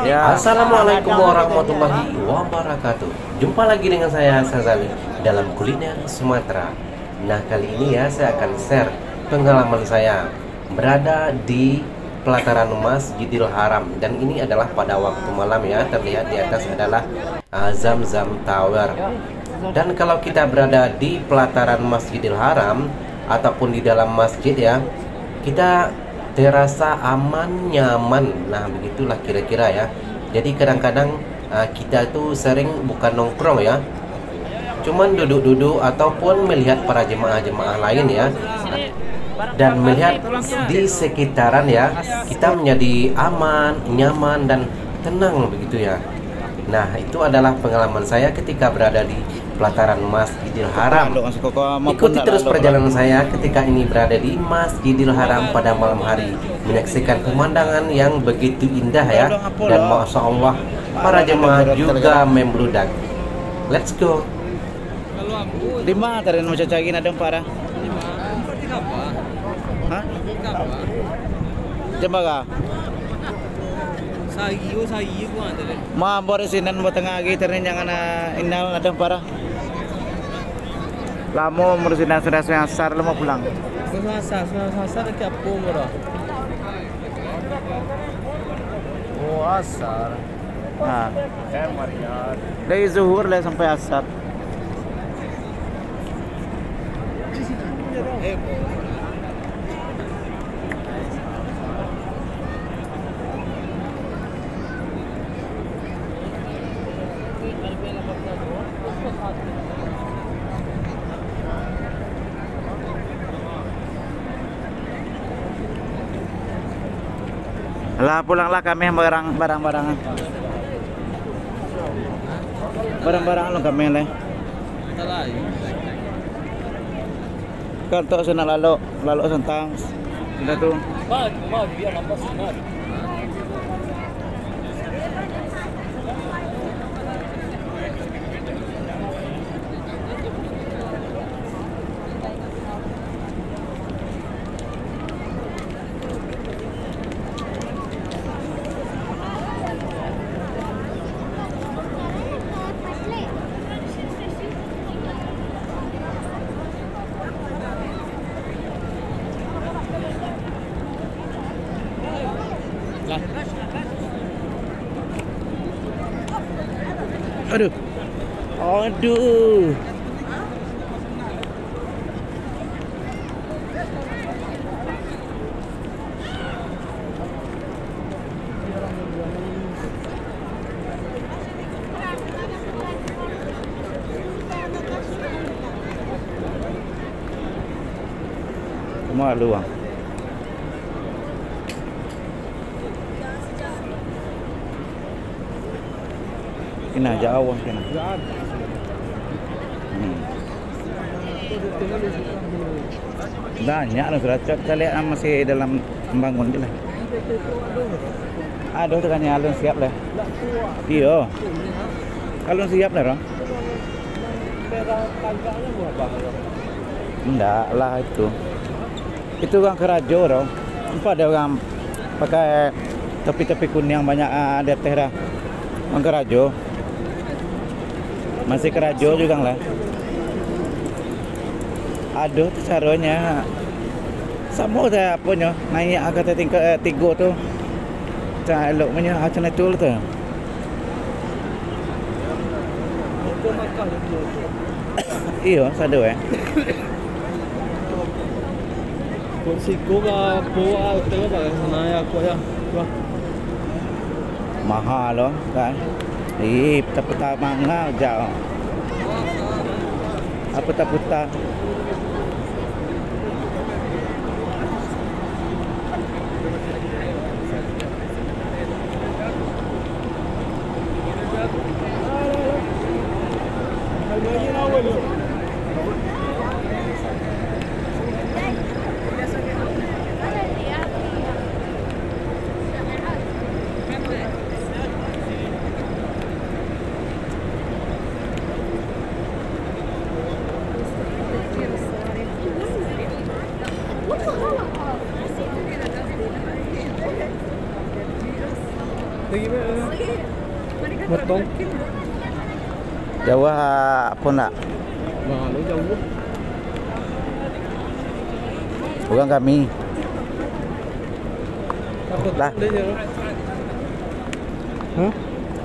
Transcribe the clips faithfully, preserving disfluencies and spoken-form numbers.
Ya. Assalamualaikum warahmatullahi wabarakatuh. Jumpa lagi dengan saya, Sazali, dalam Kuliner Sumatera. Nah, kali ini ya, saya akan share pengalaman saya berada di pelataran Masjidil Haram. Dan ini adalah pada waktu malam ya, terlihat di atas adalah, ah, Zamzam Tower. Dan kalau kita berada di pelataran Masjidil Haram ataupun di dalam masjid ya, kita terasa aman, nyaman. Nah, begitulah kira-kira ya. Jadi kadang-kadang, ah, kita tu sering bukan nongkrong ya, cuman duduk-duduk ataupun melihat para jemaah-jemaah lain ya, dan melihat di sekitaran ya, kita menjadi aman, nyaman, dan tenang begitu ya. Nah, itu adalah pengalaman saya ketika berada di pelataran Masjidil Haram. Ikuti terus perjalanan saya ketika ini berada di Masjidil Haram pada malam hari, menyaksikan pemandangan yang begitu indah ya, dan masya Allah, para jemaah juga membludak. Let's go. Di ma tadi nan mancacari nan ado ampek ah? Ha? Cempaka? Sari, oh, sari ko tadi. Ma, ambo di sinan batangah ari tadi, jangan, ah, inal ado ampek ah. Lamo umur sinan, sudah sudah asar, lamo pulang. Sudah asar, sudah asar, nak apo ko dah? Oh, asar. Ha. Dari zuhur lah sampai asar. Lah, pulanglah kami barang, barang-barang. Barang-barang alun kami lai. Kantok sinan lalok, lalok santang. Sudah tu. Aduh. Aduh. Malu, Bang. Kena jauh, kena. Hmm. Banyak lah sudah. Kita lihat, ah, masih dalam pembangun je lah. Aduh, tu kan alun siap lah. Iyo. Alun siap lah, Ron. Indak lah itu. Itu urang karajo tu. Nampak dek urang pakai topi-topi kuniang banyak, ah, di ateh tu. Urang karajo. Masih karajo juo lah. Aduh, tu caronyo. Samo sajo aponyo, naiak ka ateh tingkat, eh, tigo tu. Cak elok punyo, ah, cak itu tu. Iyo, sado, eh. Kok siko ka po, ah, hotel ka, sana ya, kok ya. Wah. Maha lo, kan. Ih, puta-puta manga jauh. Apa puta-puta? Motong. Jauah apo ndak? Nah, lu jauah. Urang kami. Lah. Hah?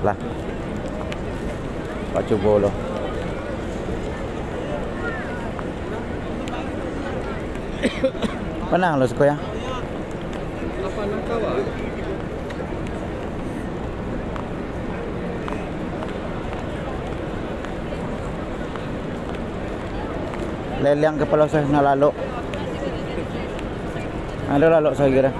Lah. Pak cubo lo. Panang lo siko ya. Leliang kapalo saya nak lalok. Ado lalok sagira.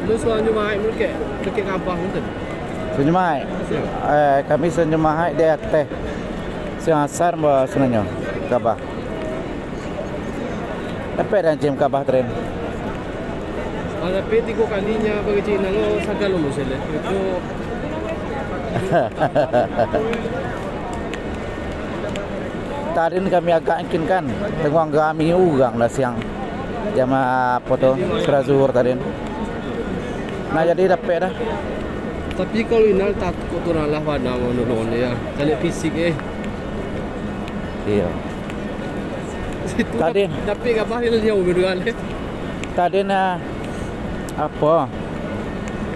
Lu suah Jumaik mukek, deket Kabah tu. Suah Jumaik. Eh, kami suah Jumaik di ateh. Suah Asar ba sunanyo Kabah. Dapek dah jam Kabah tren. Ah, tapi tigo kalinyo bagi cina lo sagalo musim deh. Itu Tadin kami agak yakin kan, tengah kami urang dah siang. Jam apo tu, sudah zuhur tadin. Nah, jadi dapek dah. Tapi kalau Inal takut tu lah, lah pandang anu dia. Cari fisik eh. Iyo. Situ Tadin. Tapi Kabah dia jauh berdua leh. Tadin, ah, apo?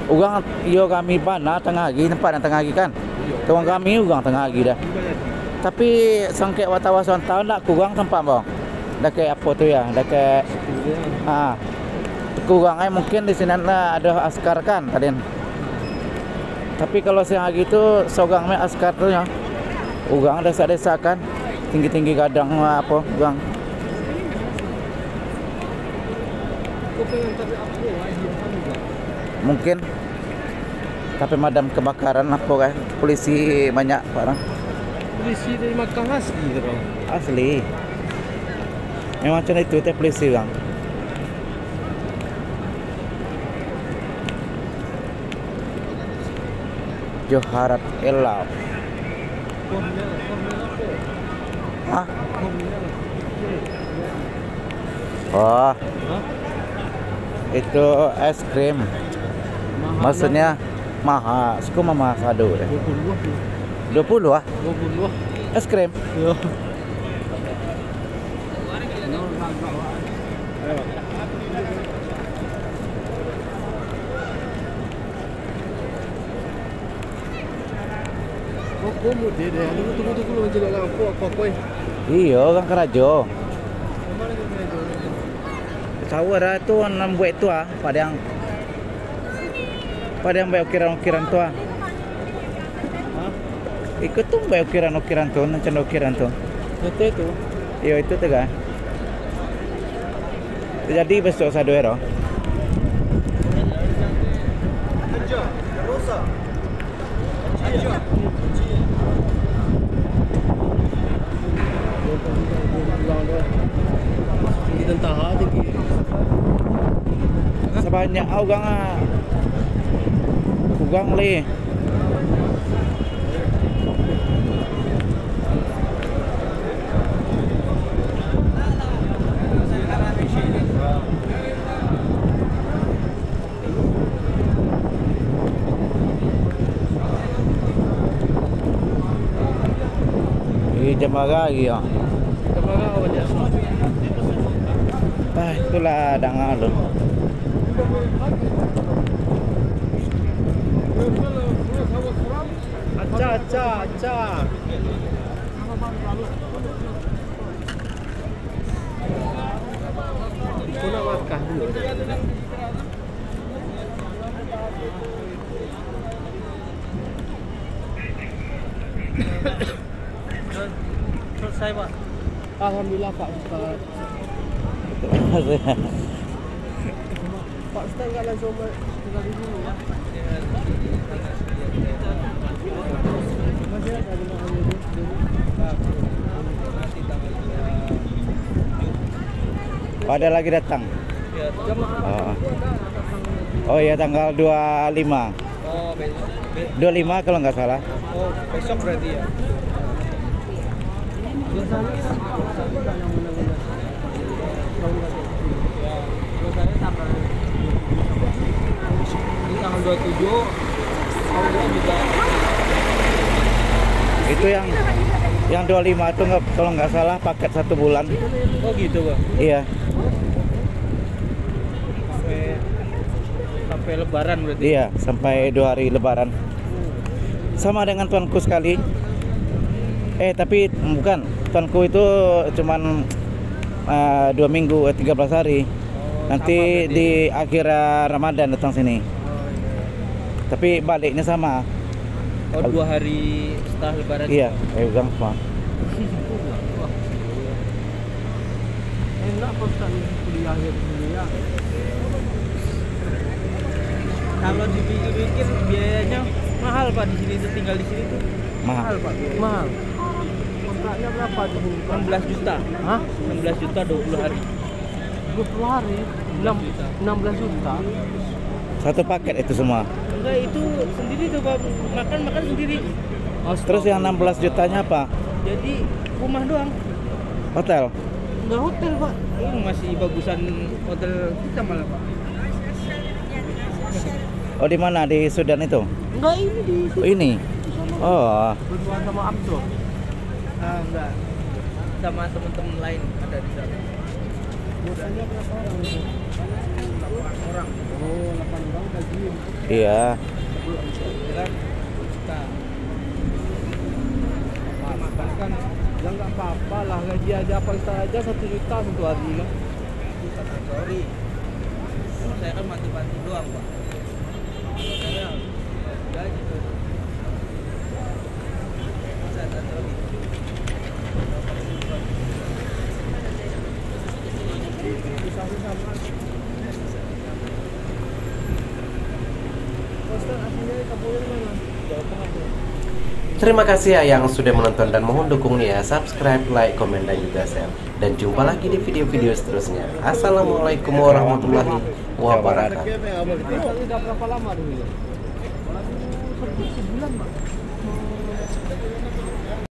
Urang iyo kami bana tangah hari, nampak nan tangah hari kan? Tengah kami urang tangah hari dah. Tapi sangkek watawa suantaro ndak kurang tampak, bang. Dakek apo tu ya, dakek, ah, kurang ai mungkin di sinan lah ado askar kan, tadin. Tapi kalau siang hari tu, sorang me askar tu nyo. Urang desak-desak kan, tinggi-tinggi gadang apo, urang. Mungkin, tapi madam kebakaran apo kan, polisi banyak barang. Polisi dari Makkah asli tu, bang. Asli. Memang macam itu teh polisi urang. Johor Elf. Hah? Oh. Itu es krim. Maksudnya mahal. Suku mama sado deh. Dua puluh ah. Dua puluh ah. Es krim. Yo. Kok, kok mudah deh, anu tunggu-tunggu lu mencari orang apa, apa, apa, eh? Iyo, urang karajo. Tahu dah tu, nan buek tu ah, padang. Padang buek ukiran-ukiran tu ah. Hah? Iko tu buek ukiran-ukiran tu, nan cando ukiran tu. Betul tu. Iyo, itu tu kan. Jadi besok sado ero. Sabanyak urang ah. Urang leh. Di Jambara lagi, ah. Jambara apa dia? Ah, itulah danga tu. Aca, aca, aca. Iko nak makan dulu. Selesai, Pak. Alhamdulillah, Pak Ustaz. Kita nggak langsung ma-, tinggal di sini, ya. Masih ada lima hari itu. Oh, ada lagi datang. Ya, jam Oh. Oh ya, tanggal dua lima. Oh, be-, be-, Dua lima kalau nggak salah. Oh, besok berarti ya. Biasanya kan, biasanya kan yang benar-benar. Ya, kalau saya tanggal, ini tanggal dua tujuh, kalau dia juga. Itu yang, yang dua lima itu nggak, kalau nggak salah paket satu bulan. Oh gitu, Bang. Iya. Sampai, sampai Lebaran berarti. Iya, sampai dua hari Lebaran. Sama dengan tuanku sekali. Eh, tapi bukan. Tuanku itu cuman, eh, dua minggu, eh, tiga belas hari. Oh, nanti sama berarti. Di akhir, eh, Ramadan datang sini. Oh, iya. Tapi baliknya sama. Oh, dua hari setelah Lebaran. Iya, eh, ugang semua. Enak, Pak Ustaz, kuliah ya di sini ya. Kalau dipikir-pikir, biayanya mahal, Pak, di sini tuh, tinggal di sini tuh. Mahal. Mahal, Pak. Mahal. Kontraknya berapa di sini, Pak? Enam belas juta. Hah? Enam belas juta dua puluh hari. Dua puluh hari? Enam, enam belas juta. Satu paket itu semua? Enggak, itu sendiri tuh, Pak. Makan, makan sendiri. Terus yang enam belas jutanya apa? Jadi, rumah doang. Hotel? Enggak hotel, Pak. Ini masih bagusan hotel kita malah, Pak. Oh, di mana? Di Sudan itu? Enggak, ini di sini. Oh, ini? Di sana. Oh. Berduaan sama Abdul. Ah, enggak. Sama teman-teman lain ada di sana. Biasanya berapa orang itu? Delapan orang. Oh, delapan orang gaji. Iya. Sepuluh juta. Nah, makan kan, ya nggak apa-apa lah, gaji aja apa, Ustaz aja satu juta satu hari kan. Itu satu hari. Kalau saya kan bantu-bantu doang, Pak. Kalau saya gaji tuh. Bisa satu hari. Susah-susah, Mas. Terima kasih ya yang sudah menonton dan mohon dukungnya ya, subscribe, like, komen, dan juga share. Dan jumpa lagi di video-video seterusnya. Assalamualaikum warahmatullahi wabarakatuh. Udah berapa lama dulu ya? Sebulan, Pak.